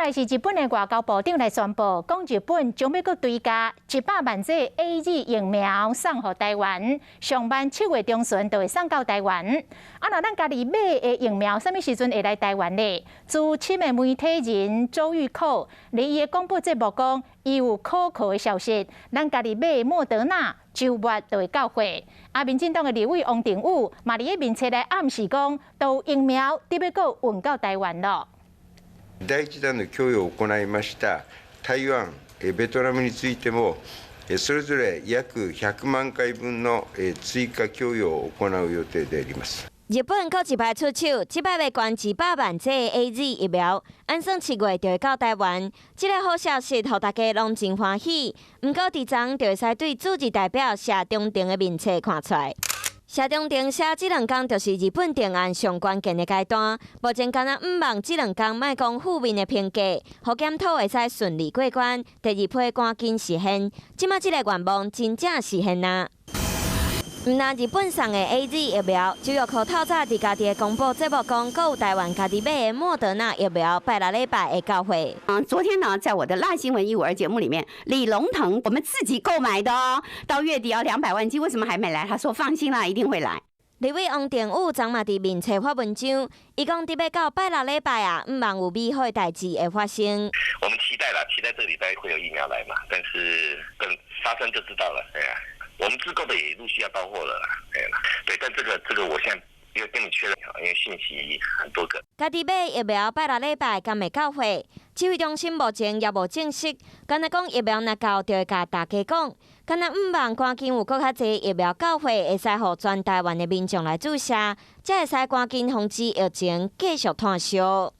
來是日本的外交部長來宣布，講日本將欲閣追加100萬劑 AZ 疫苗送予台灣，上慢7月中旬就會送到台灣。啊，若咱家己買的疫苗，啥物時陣會來台灣呢？資深的媒體人周玉蔻，佇伊的廣播節目講，伊有可靠的消息，咱家己買的莫德納週末就會到貨。啊，民進黨的立委王定宇嘛佇咧面冊來暗示講，都有疫苗佇欲閣運到台灣囉。第一弾の供与を行いました台灣、ベトナムについても、それぞれ約100萬回分の追加供与を行う予定であります。日本閣一擺出手，這擺欲捐100萬劑 AZ 疫苗，按算7月就會到台灣。這个好消息，予大家攏真歡喜。毋過，佇昨就會使對駐日代表謝長廷的面冊看出來。謝長廷寫這兩工就是日本定案上關鍵的階段，目前敢若向望這兩工莫講負面的評價，予檢討會使順利過關，第二批趕緊實現。這馬這个願望真正實現啊！毋但日本送的 AZ 疫苗，周玉蔻透早佇家己的廣播節目講，閣有台灣家己買的莫德納疫苗，拜六禮拜會到貨。昨天呢，在我的辣新聞152節目裡面，李龍騰我們自己購買的哦，到月底要200萬劑，為什麼還沒來？他說放心啦，一定會來。立委王定宇昨嘛佇面冊發文章，伊講佇欲到拜六禮拜啊，向望有美好的代誌會發生。我們期待啦，期待這個禮拜會有疫苗來嘛，但是等發生就知道了，對啊。我們自購的也陸續要到貨了啦，對啦，對，但這個我現在要跟你確認，因為信息很多個。家己買疫苗拜六禮拜敢會到貨？指揮中心目前也無證實，敢若講疫苗若到，就會共大家講。敢若向望趕緊有閣較濟疫苗到貨，會使予全台灣的民眾來注射，才會使趕緊防止疫情繼續湠燒。